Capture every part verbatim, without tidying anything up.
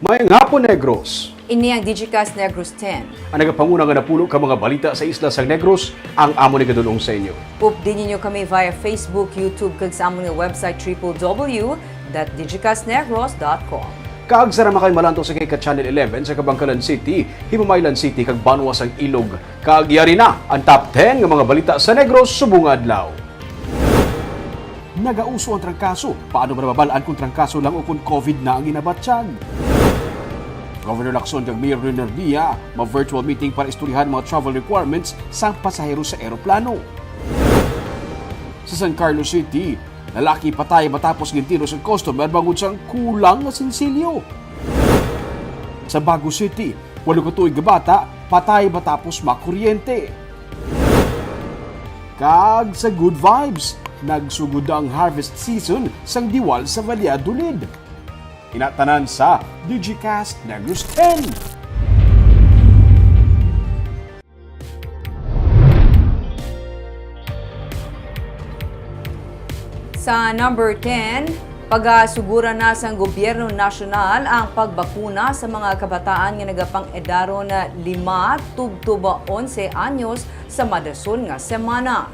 Maayong hapon, Negros. Ini ang Digicast Negros ten. Ang nagapanguna nga napulo ka mga balita sa isla sang Negros, ang amon igadul-ong sa inyo. Updi ninyo kami via Facebook, YouTube, kag sa amon nga website, triple W dot digicast negros dot com. Kag sa naman kay malantaw sa kay ka Channel eleven sa Kabankalan City, Himamaylan City, kag Banwa sang Ilog. Kag yari na ang top ten nga mga balita sa Negros subong nga adlaw. Nagauso ang trangkaso. Paano ba nababal-an kung trangkaso lang o kung covid na ang ginabatyag? Governor Lacson kag Mayor Leonardia ma-virtual meeting para istoryahan ang mga travel requirements sang pasahero sa eroplano. Sa San Carlos City, lalaki patay matapos gintiro sang customer bangod sang kulang nga sinsilyo. Sa Bago City, walo ka tuig nga bata patay matapos makuryente. Kag sa Good Vibes, nagsugod ang harvest season sang Diwal sa Valladolid. Ina tanan sa Digicast Negros ten. Sa number ten, pagasuguran na sang gobyerno nasyonal ang pagbakuna sa mga kabataan nga nagapang-edaron lima tubtob onse anyos sa madason nga semana.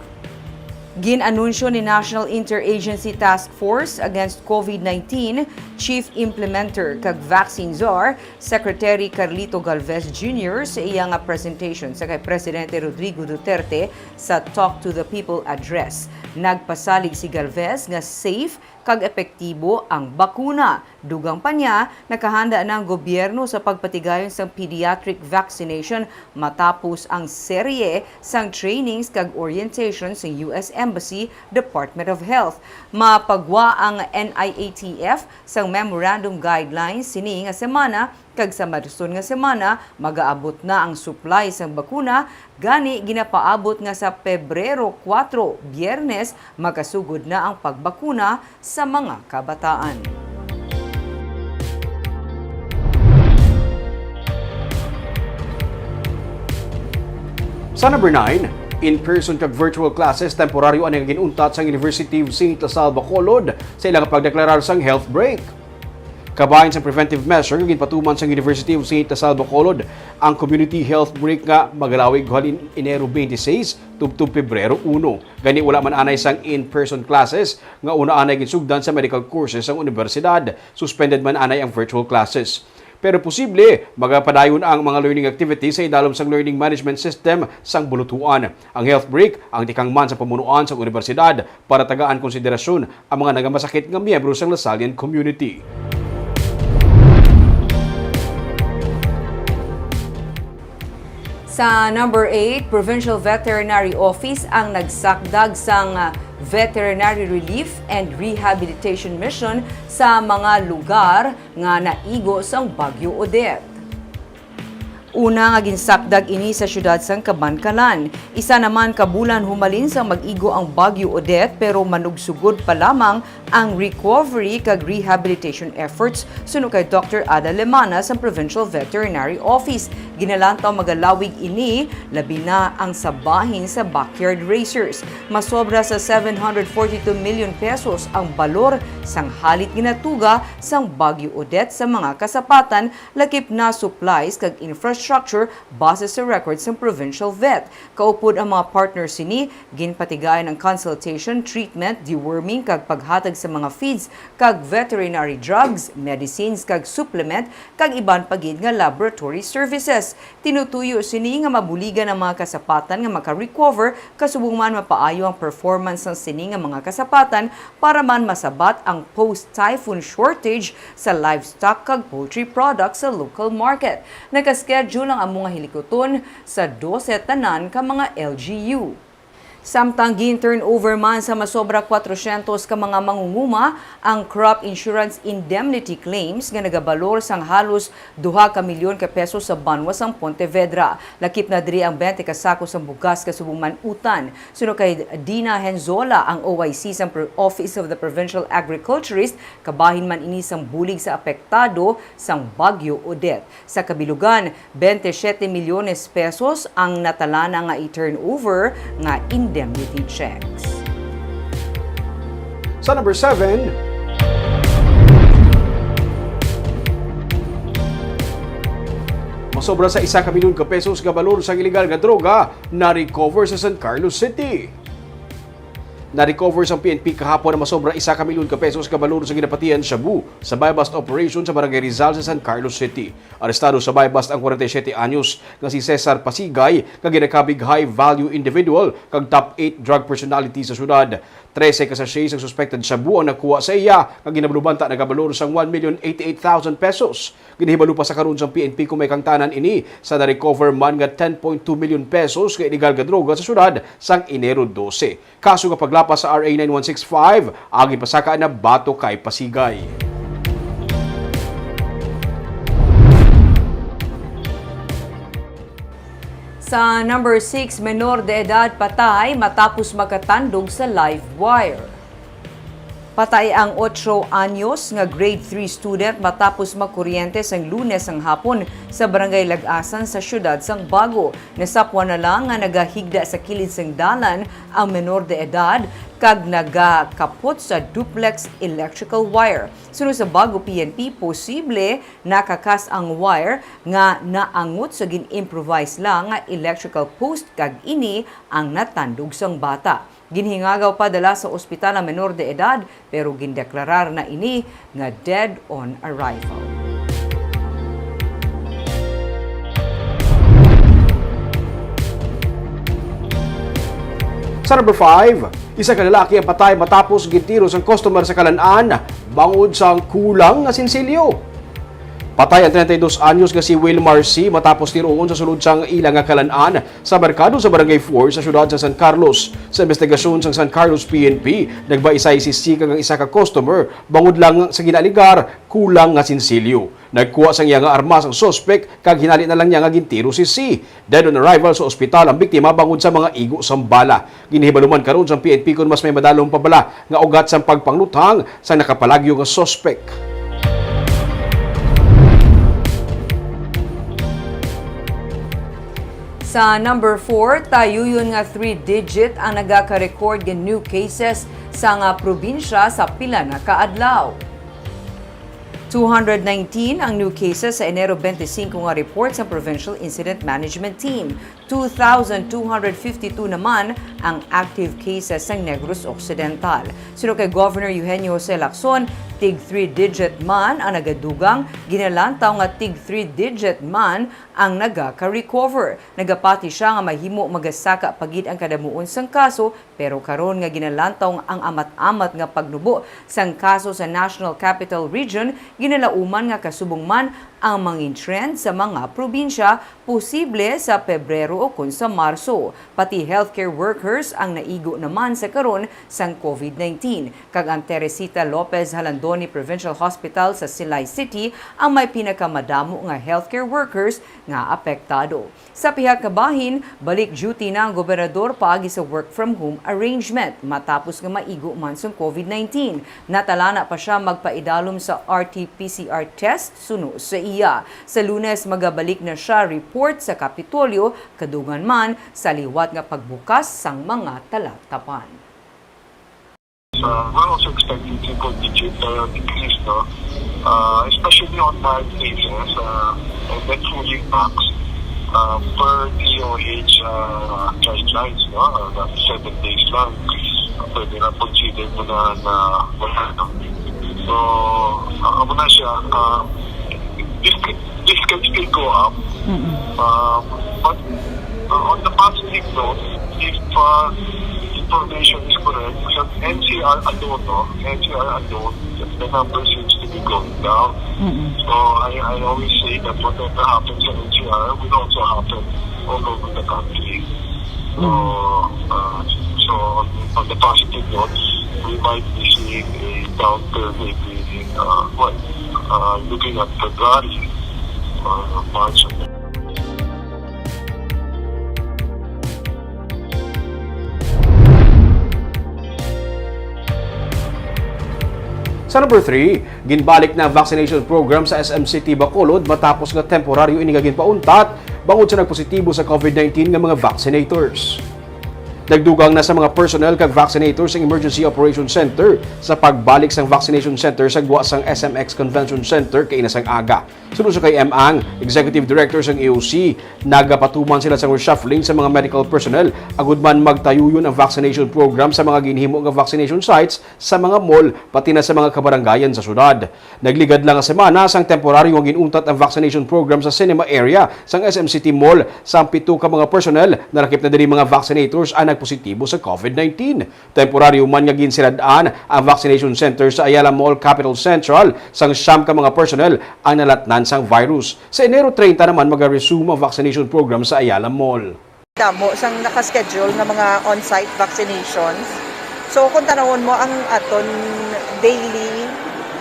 Gin-anunsyo ni National Interagency Task Force Against covid nineteen Chief Implementer kag Vaccine Czar, Secretary Carlito Galvez Junior sa iya nga presentation sa kay Presidente Rodrigo Duterte sa Talk to the People Address. Nagpasalig si Galvez nga safe kag epektibo ang bakuna. Dugang pa niya, nakahanda na ang gobyerno sa pagpatigayon sang pediatric vaccination matapos ang serye sang trainings kag orientation sa U S Embassy Department of Health. Mapagwa ang N I A T F sang memorandum guidelines sini nga semana, kag sa madason nga semana magaabot na ang supply sang bakuna, gani ginapaabot nga sa Pebrero kuwatro, Biyernes, makasugod na ang pagbakuna sa mga kabataan. Sa number nine, in-person kag virtual classes temporaryo anay nga gin-untat sang University of Saint La Salle Bacolod sa ilang pagdeklarar sang health break. Kabahin sang preventive measure nga ginpatuman sang University of Saint La Salle Bacolod ang community health break nga magalawig halin Enero twenty-six tubtob Pebrero uno. Gani wala man anay sang in-person classes nga una anay ginsugdan sa medical courses sang universidad. Suspended man anay ang virtual classes. Pero posible, magapadayon ang mga learning activities sa idalom sang learning management system sang bulutuan. Ang health break, ang tikang man sa pamunuan sang universidad para tagaan konsiderasyon ang mga nagamasakit nga miyembro sang Lasallian community. Sa number eight, Provincial Veterinary Office ang nagsakdag sang, ah, veterinary relief and rehabilitation mission sa mga lugar nga naigo sang Bagyo Odette. Una nga ginsakdag ini sa siyudad sang Kabankalan. Isa naman ka bulan humalin sang mag-igo ang Bagyo Odette, pero manugsugod pa lamang ang recovery kag rehabilitation efforts, suno kay Doctor Ada Lemana sa Provincial Veterinary Office. Ginalantaw magalawig ini, labi na ang sa bahin sa Backyard Racers. Masobra sa seven hundred forty-two million pesos ang balor sang halit ginatuga sang Bagyo Odette sa mga kasapatan, lakip na supplies kag infrastructure base sa record sang Provincial Vet. Kaupod ang mga partner sini, ginpatigayon ang consultation, treatment, deworming kag paghatag sa mga feeds kag veterinary drugs, medicines kag supplement kag iban pa gid nga laboratory services. Tinutuyo sini nga mabuligan ang mga kasapatan nga maka-recover, kasubong man mapaayo ang performance sang sini nga mga kasapatan para man masabat ang post-typhoon shortage sa livestock kag poultry products sa local market. Naka-schedule ang amo nga hilikuton sa dose tanan ka mga L G U. Samtang gin-turnover man sa masobra kwatrosyentos ka mga mangunguma ang crop insurance indemnity claims nga nagabalor sang halos duha ka milyon ka pesos sa banwa sang Pontevedra. Lakip na diri ang bente ka sako sang bugas kasubong man utan. Suno kay Dina Henzola, ang O I C sang Pro-, Office of the Provincial Agriculturist, kabahin man ini sang bulig sa apektado sang Bagyo Odette. Sa kabilugan, bente siete milyones pesos ang natalana nga i-turnover nga indemnity checks. Sa number seven, Sobra sa isa ka milyon ka pesos nga balor sang iligal nga droga na-recover sa San Carlos City. Na-recover sang P N P kahapon ang masobra isa ka milyon ka pesos nga balor sang ginapatihan shabu sa buy-bust operation sa Barangay Rizal sa San Carlos City. Arestado sa buy-bust ang forty-seven anyos nga si Cesar Pasigay, nga ginakabig high-value individual kag top eight drug personality sa syudad. Trese ka sachet sang suspected shabu ang nakuha sa iya, nga ginabalubanta nagabalor sang one million eighty-eight thousand pesos. Ginahibalo pa sa karon sang P N P kon may kaangtanan ini sa na-recover man nga ten point two million pesos nga iligal nga droga sa syudad sang Enero dose. Kaso nga paglapas sa R A nine one six five ang ipasaka na batok kay Pasigay. Sa number six, menor de edad patay matapos makatandog sa live wire. Patay ang otso anyos nga grade three student matapos makuryente sang Lunes ang hapon sa Barangay Lagasan sa siyudad sang Bago. Nasapwan na lang nga nagahigda sa kilid sang dalan ang menor de edad kag nagakapot sa duplex electrical wire. Suno sa Bago P N P, posible nakakas ang wire nga naangot sa gin-improvise lang nga electrical post kag ini ang natandog sang bata. Ginhingagaw pa dala sa ospital ang menor de edad, pero gindeklarar na ini nga dead on arrival. Sa number five, isa ka lalaki ang patay matapos gintiro sang customer sa Kalan-an bangod sang kulang nga sinsilyo. Patay ang treinta y dos anyos nga si Wilmar C. matapos tiroon sa sulod sang ila nga kalan-an sa merkado sa Barangay four sa siyudad sa San Carlos. Sa investigasyon sang San Carlos P N P, nagbaisay si C kag ang isa ka customer bangod lang sa ginaaligar kulang nga sinsilyo. Nagkuha sang iya nga armas ang suspek kag hinali na lang niya nga gintiro si C. Dead on arrival sa ospital ang biktima bangod sa mga igo sang bala. Ginahibalo man karon sang P N P kon mas may madalom pa bala nga ugat sang pagpangluthang sang nakapalagyo nga suspek. Sa number four, tayuyon nga three-digit ang nagaka-record nga new cases sa nga probinsya sa pila na ka adlaw. Two hundred nineteen ang new cases sa Enero twenty-five nga report sa Provincial Incident Management Team. Two thousand two hundred fifty-two naman ang active cases sa Negros Occidental. Suno kay Governor Eugenio Jose Lacson, tig three-digit man ang nagadugang, ginalantaw nga tig three-digit man ang nagaka-recover. Nagapati siya nga mahimo magasaka pa gid ang kadamuon sang kaso, pero karon nga ginalantaw ang amat-amat nga pagnubo sang kaso sa National Capital Region, ginalauman nga kasubong man ang mangin trend sa mga probinsya, posible sa Pebrero o kon sa Marso. Pati healthcare workers ang naigo naman sa karon sang COVID nineteen, kag ang Teresita Lopez Jalandoni Provincial Hospital sa Silay City ang may pinakamadamo nga healthcare workers nga apektado. Sa pihak nga bahin, balik duty na ang gobernador paagi sa work from home arrangement matapos nga maigo man sang COVID nineteen. Natalana pa sia magpaidalom sa R T P C R test suno sa iya. Sa Lunes, magabalik na sia report sa Kapitolyo, kadungan man sa liwat nga pagbukas sang mga talatapan. Uh, we're also expecting triple digit uh, decrease, no? Uh, especially on mild cases, uh, and then fully max uh, per D O H uh, guidelines, no? Uh, that's seven days lang. Uh, pwede na consider mo na na wala, no? So, uh, amo na siya. Uh, this, this can still go up. Mm-mm. Um, but uh, on the positive note, if uh, information is correct, sa N C R alone, no? N C R alone, the number seems to be going down. Mm-mm. So I, I always say that whatever happens in N C R will also happen all over the country. So, uh, so on, on the positive note, we might be seeing a downturn maybe in, uh, what, uh, looking at February or March. Sa number three, ginbalik na vaccination program sa S M City Bacolod matapos nga temporaryo ini nga ginpauntat bangod sa nagpositibo sa COVID nineteen nga mga vaccinators. Nagdugang na sa mga personnel kag vaccinators ang Emergency Operation Center sa pagbalik sang vaccination center sa gwa sang S M X Convention Center kaina sang aga. Suno sa kay M Ang, Executive Director sang E O C, nagapatuman sila sang reshuffling sa mga medical personnel agud man magtayuyon ang vaccination program sa mga ginhimo nga vaccination sites sa mga mall, pati na sa mga kabarangayan sa syudad. Nagligad lang nga semana sang temporaryo nga gin-untat ang vaccination program sa cinema area sang S M City Mall, sang pito ka mga personnel, nalakip na diri mga vaccinators ang nagpositibo sa COVID nineteen. Temporaryo man nga ginsirad-an ang vaccination center sa Ayala Mall Capital Central, sang siyam ka mga personnel ang nalatnan sang virus. Sa Enero treinta naman maga-resume ang vaccination program sa Ayala Mall. Damo sang naka-schedule nga mga on-site vaccinations. So, kung tanawon mo ang aton daily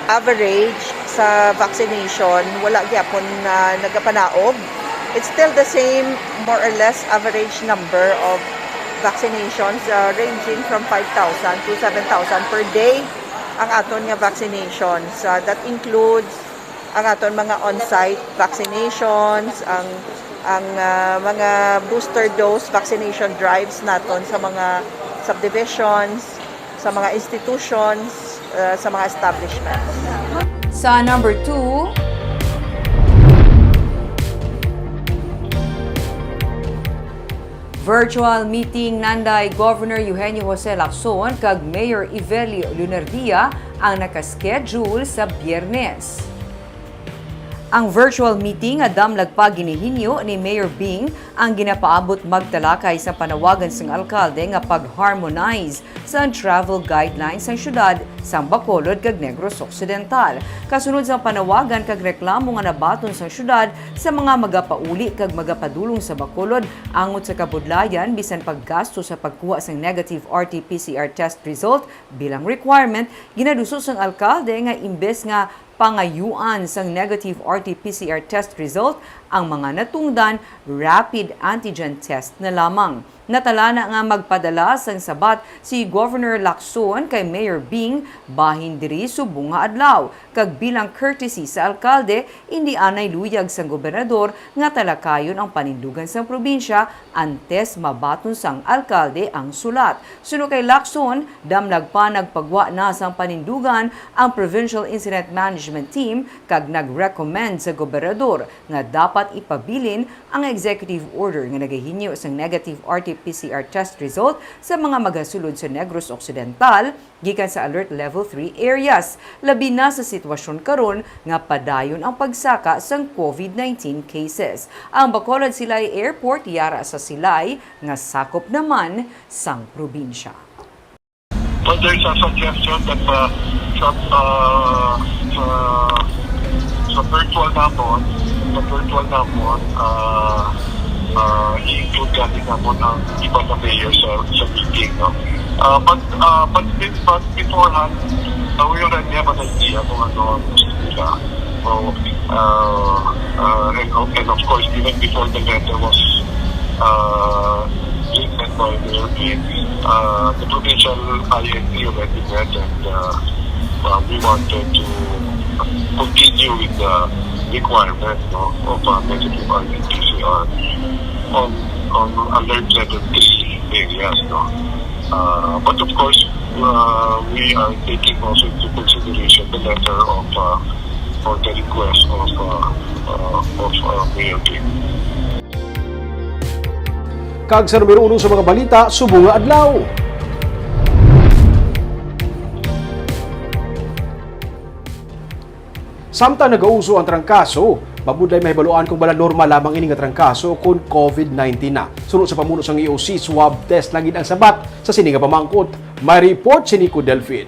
average sa vaccination, wala gyapon na nagapanaog. It's still the same, more or less, average number of vaccinations, uh, ranging from five thousand to seven thousand per day ang aton nga vaccinations. Uh, that includes ang aton mga on-site vaccinations, ang, ang, ah, mga booster dose vaccination drives naton sa mga subdivisions, sa mga institutions, ah, sa mga establishments. Sa number two, virtual meeting nanday Governor Eugenio Jose Lacson kag Mayor Evelio Lunardia ang naka-schedule sa Biyernes. Ang virtual meeting nga damlag pa ginihinyo ni Mayor Bing ang ginapaabot magtalakay sa panawagan sang alkalde nga pag-harmonize sa travel guidelines sang syudad sang Bacolod kag Negros Occidental. Kasunod sang panawagan kag reklamo nga nabaton sang syudad sa mga magapauli kag magapadulong sa Bacolod angot sa kabudlayan bisan paggasto sa pagkuha sang negative R T P C R test result bilang requirement, ginaduso sang alkalde nga imbes nga pangayuan sang negative R T P C R test result, ang mga natungdan rapid antigen test na lamang. Natalana nga magpadala sang sabat si Governor Lacson kay Mayor Bing bahin diri subong nga adlaw, kag bilang courtesy sa alkalde, indi anay luyag sang gobernador nga talakayon ang panindugan sang probinsya antes mabaton sang alkalde ang sulat. Suno kay Lacson, damlag pa nagpagwa na sang panindugan ang Provincial Incident Management Team kag nag-recommend sa gobernador nga dapat ipabilin ang executive order nga nagahinyo sang negative R T P C R test result sa mga magasulod sa Negros Occidental gikan sa Alert Level three areas, labi na sa sitwasyon karon nga padayon ang pagsaka sang COVID nineteen cases. Ang Bacolod Silay Airport yara sa Silay nga sakop naman sang probinsya. But there's a suggestion that uh, sa, uh, sa, sa virtual namon, sa virtual namon, uh, uh, i-include gani namon ang iba na mayor sa, sa meeting, no? Uh, but, uh, but, but beforehand, uh, we already have an idea kung ano ang gusto nila. So, uh, uh, and, and of course, even before the letter was uh, written by the, uh, the provincial I N P already met, and uh, uh, we wanted to continue with the requirement, no, of uh, negative R T P C R on, on alert level three areas, no. Uh, but of course, uh, we are taking also into consideration the letter of uh, or the request of uh, uh, of uh, Mayor Bing. Kag sa numero uno sa mga balita, subong nga adlaw. Samtang nagauso ang trangkaso, mabudlay mahibaluan kung bala normal lamang ini nga trangkaso kon COVID nineteen na. Suno sa pamuno sang E O C, swab test lang gid ang sabat sa sini nga pamangkot. May report si Nico Delfin.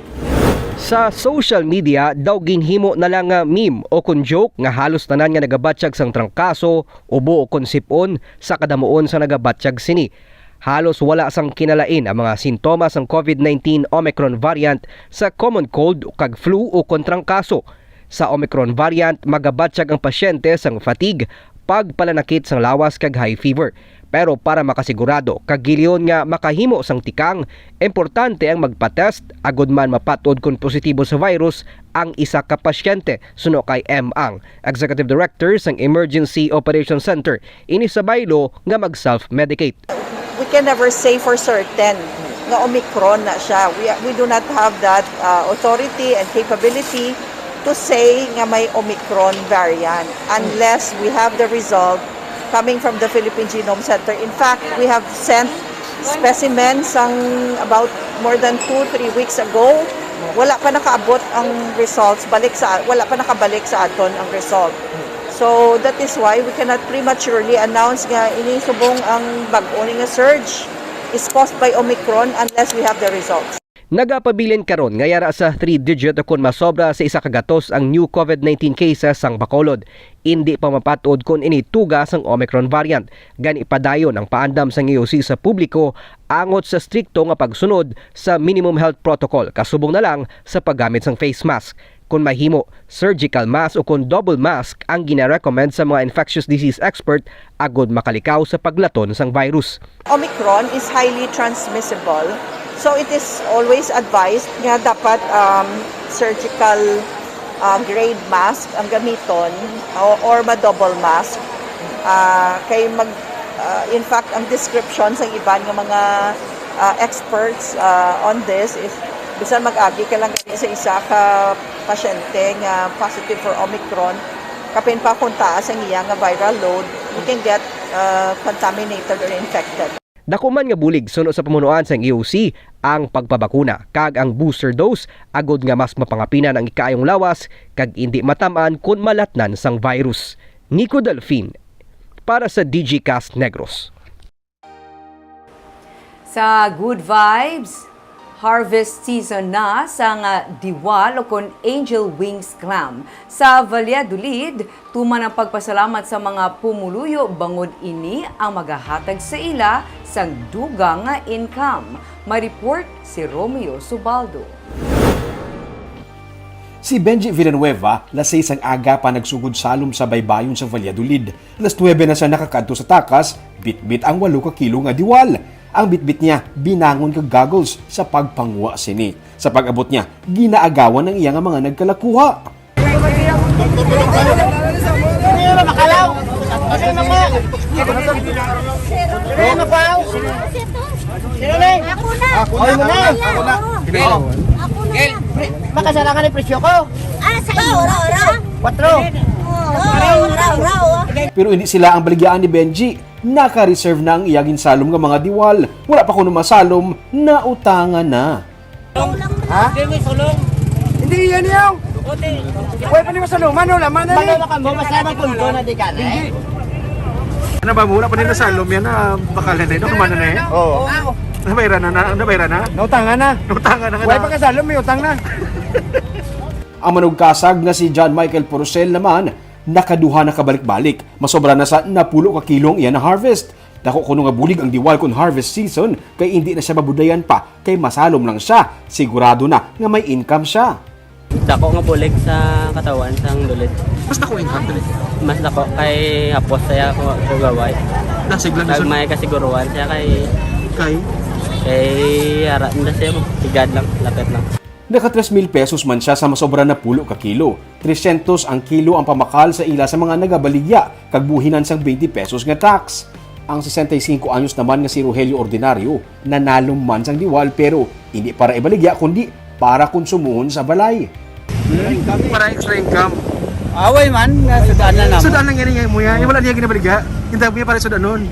Sa social media, daw ginhimo na lang nga meme o kon joke nga halos tanan nga nagabatyag sang trangkaso, ubo o kon sip-on sa kadamuon sa nagabatyag sini. Halos wala sang kinalain ang mga sintomas sang COVID nineteen Omicron variant sa common cold kag flu o kon trangkaso. Sa Omicron variant, magabatyag ang pasyente sang fatigue, pagpalanakit sang lawas kag high fever. Pero para makasigurado kag gilyuon nga makahimo sang tikang, importante ang magpa-test agud man mapat-od kon positibo sa virus ang isa ka pasyente, suno kay M. Ang, Executive Director sang Emergency Operation Center, ini sa baylo nga mag-self-medicate. We Can never say for certain nga Omicron na siya. We, we do not have that uh, authority and capability to say nga may Omicron variant unless we have the result coming from the Philippine Genome Center. In fact, we have sent specimens sang about more than two, three weeks ago. Wala pa nakaabot ang results, balik sa, wala pa nakabalik sa aton ang result. So that is why we cannot prematurely announce nga ini subong ang bag-o ni nga surge is caused by Omicron unless we have the results. Nagapabilin karon nga yara sa three-digit o kon masobra sa isa ka gatos ang new COVID nineteen cases sang Bacolod. Indi pa mapat-od kon ini tuga sang Omicron variant. Gani padayon ang paandam sang E O C sa publiko angot sa strikto nga pagsunod sa minimum health protocol, kasubong na lang sa paggamit sang face mask. Kon mahimo, surgical mask o kon double mask ang ginarecommend sa mga infectious disease expert agod makalikaw sa paglaton sang virus. Omicron is highly transmissible, so it is always advised nga dapat um, surgical uh, grade mask ang gamiton o or ma-double mask. Uh, kay mag, uh, in fact, ang description sa iban nga mga uh, experts uh, on this is bisan mag-agi ka lang gani sa isa ka pasyente nga positive for Omicron, kapin pa kung taas ang iya nga viral load, you can get uh, contaminated or infected. Dako man nga bulig suno sa pamunuan sang E O C ang pagpabakuna kag ang booster dose agod nga mas mapangapinan ang ikaayong lawas kag indi matam-an kon malatnan sang virus. Nico Delfin para sa D G Cast Negros. Sa Good Vibes, harvest season na sang Diwal o kon Angel Wings Clam. Sa Valladolid, tuman ang pagpasalamat sa mga pumuluyo bangod ini ang magahatag sa ila sang dugang nga income. May report si Romeo Subaldo. Si Benji Villanueva, lasay sang aga pa nagsugod salom sa baybayon sa Valladolid. Alas nuebe na siya nakakadto sa takas, bitbit ang walo ka kilo nga diwal. Ang bitbit niya, binangon kag goggles sa pagpanguha sini. Sa pag-abot niya, ginaagawan ang iya nga mga nagkalakuha. Ako na. Ako na. Ako na. Ako na. Makasala ka ni presyo ko. Ah, sa iyo. Ora, ora. Kwatro. Ora, ora, ora. Pero hindi sila ang baligyaan ni Benji. Naka-reserve na ang iya ginsalom nga mga diwal. Wala pa kuno masalom, nautangan na. Ha? Hindi yan yung. Wala pa ni masalom. Mano lang, mano lang. Mano lang ka mo, mas naman kung doon na di ka na eh. Ano ba, wala pa nila salom yan na bakal na yun. Ano na eh? Oo. Nabayran na, na, nabayran na? Nautangan na. Nautangan na nga. Wala pa kasalom, may utang na. Ang manugkasag nga si John Michael Porcel naman, nakaduha na kabalik-balik. Masobra na sa napulo ka kilo ang iya na-harvest. Dako kuno nga bulig ang diwal kon harvest season kay indi na siya mabudayan pa kay masalom lang siya. Sigurado na nga may income siya. Dako nga bulig sa katawan sang dulid. Mas dako income dili? Mas dako kay hapos saya ko gaway. Dasig lang Kag may kasiguruhan siya kay kay kay ara na siya mo. Tigad lang, lapit lang. Naka tres mil pesos man sia sa masobra na pulo ka kilo. Tresyentos ang kilo ang pamakal sa ila sa mga nagabaligya kag buhinan sang twenty pesos nga tax. Ang sesenta y cinco anyos naman nga si Rogelio Ordinario nanalom man sang diwal pero indi para ibaligya kundi para konsumuhon sa balay. Para extra income. Away man nga sudaan na namo. Sudaan lang gani nga muya, wala niya ginabaligya. Hindi mo para sudanon.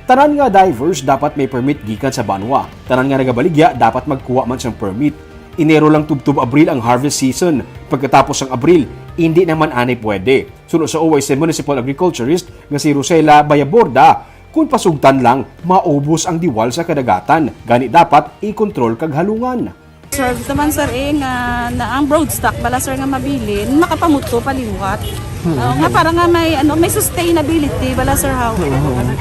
Tanan nga divers dapat may permit gikan sa banwa. Tanan nga nagabaligya dapat magkuha man sang permit. Enero lang tubtob Abril ang harvest season. Pagkatapos sang Abril, indi na man anay pwede. Suno sa O Y C municipal agriculturist nga si Rosela Bayaborda, kung pasugtan lang, maubos ang diwal sa kadagatan. Gani dapat i-control kag halungan. Serve naman sir eh nga na ang broadstock bala sir nga mabilin makapamuto paliwat. Oo, nga para nga may ano may sustainability bala sir how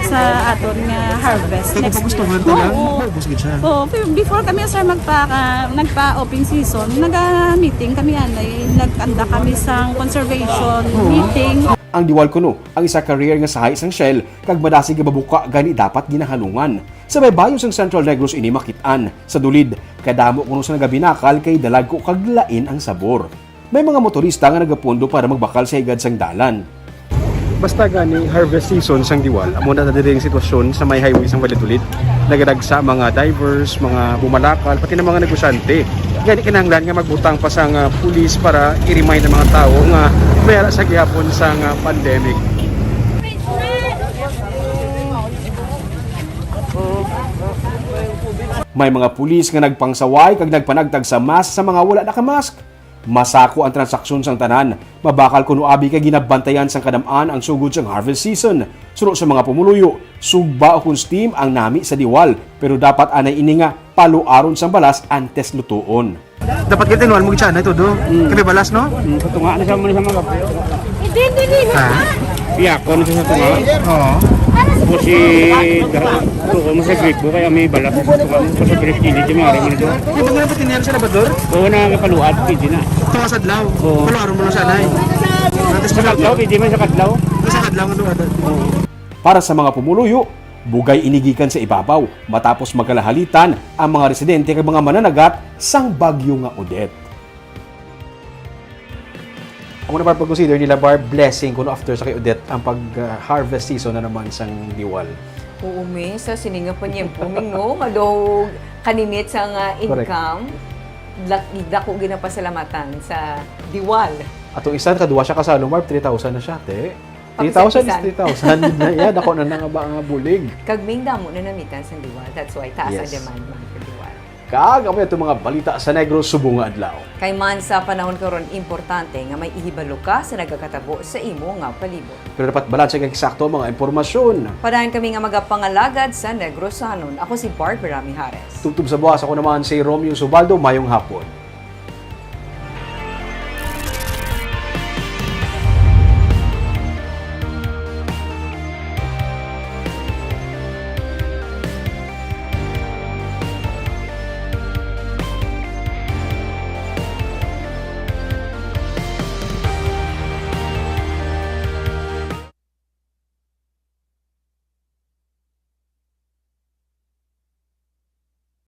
sa aton nga harvest next year. Gusto mo ito? Oo. Maubos gid siya. Oo, pero before kami sir magpa ka- nagpa open season, naga meeting kami anay, nagkanda kami sang conservation meeting. Ang diwal kuno, ang isa ka rare nga sahi sang shell kag madasig nga mabuka gani dapat ginahalungan. Sa baybayon sang Central Negros ini makit-an. Sa dulid, kadamo kuno sa nagabinakal kay dalagko kag lain ang sabor. May mga motorista nga nagapondo para magbakal sa higad sang dalan. Basta gani harvest season sang diwal, amo na diri ang sitwasyon sa may highway sang Valladolid. Nagadagsa mga divers, mga bumalakal, pati na mga negosyante. Gani kinahanglan nga magbutang pa sang pulis para i-remind ang mga tawo nga may ara sa gihapon sang pandemic. May mga pulis nga nagpangsaway kag nagpanagtag sa mask sa mga wala nakamask. Masako ang transaksyon sang tanan. Mabakal kuno abi kay ginabantayan sang kadam-an ang sugod sang harvest season. Suno sa mga pumuluyo, sugba o kon steam ang nami sa Diwal, pero dapat anay ini nga paluaron sang balas antes lutuon. Dapat gid tinuan mo gid siya na ito, do. Mm. Kami balas, no? Mm, sa tunga na siya muna sa mga. Hindi, hindi, hindi. Ha? Piyako na siya sa tunga. Oo. Tapos si Tuo mo sa gripo, kaya may balas sa tunga mo. Sa sobrang kilid, yung mga araw mo na doon. Yung mga napatinir sa labador? Oo, na kapaluat, pwede na. Tunga sa adlaw. Oo. Paluaron mo lang sana, eh. Sa kadlaw, pwede man sa kadlaw. Sa kadlaw, ano, ada? Oo. Para sa mga pumuluyo, bugay ini gikan sa ibabaw matapos magkalahalitan ang mga residente kag mga mananagat sang bagyo nga Odette. Amo na, Barb, pag-consider nila, Barb, blessing kuno after sa kay Odette ang pag-harvest season na naman sang Diwal. Oo, mi, sa sini nga panyempo, Ming, no? Nga daw kaninit sa nga Correct. Income, lak-, dako ginapasalamatan sa Diwal. Atong isa, kaduwa siya ka salong, Barb, three thousand na siya, te. Three thousand is Papisan-pisan. Three thousand na, yeah, dako na na nga ba nga bulig. Kag, Ming, damo na namitan sa Diwal. That's why taas ang Yes. Demand man for Diwal. Kag amo itong mga balita sa Negros subong nga adlaw. Kay man sa panahon karon, importante nga may ihibalo ka sa nagakatabo sa imo nga palibot. Pero dapat balanse kag eksakto ang mga impormasyon. Padayon kami nga magapangalagad sa Negrosanon. Ako si Barbara Mijares. Tubtob sa buwas, ako naman si Romeo Subaldo. Mayong hapon.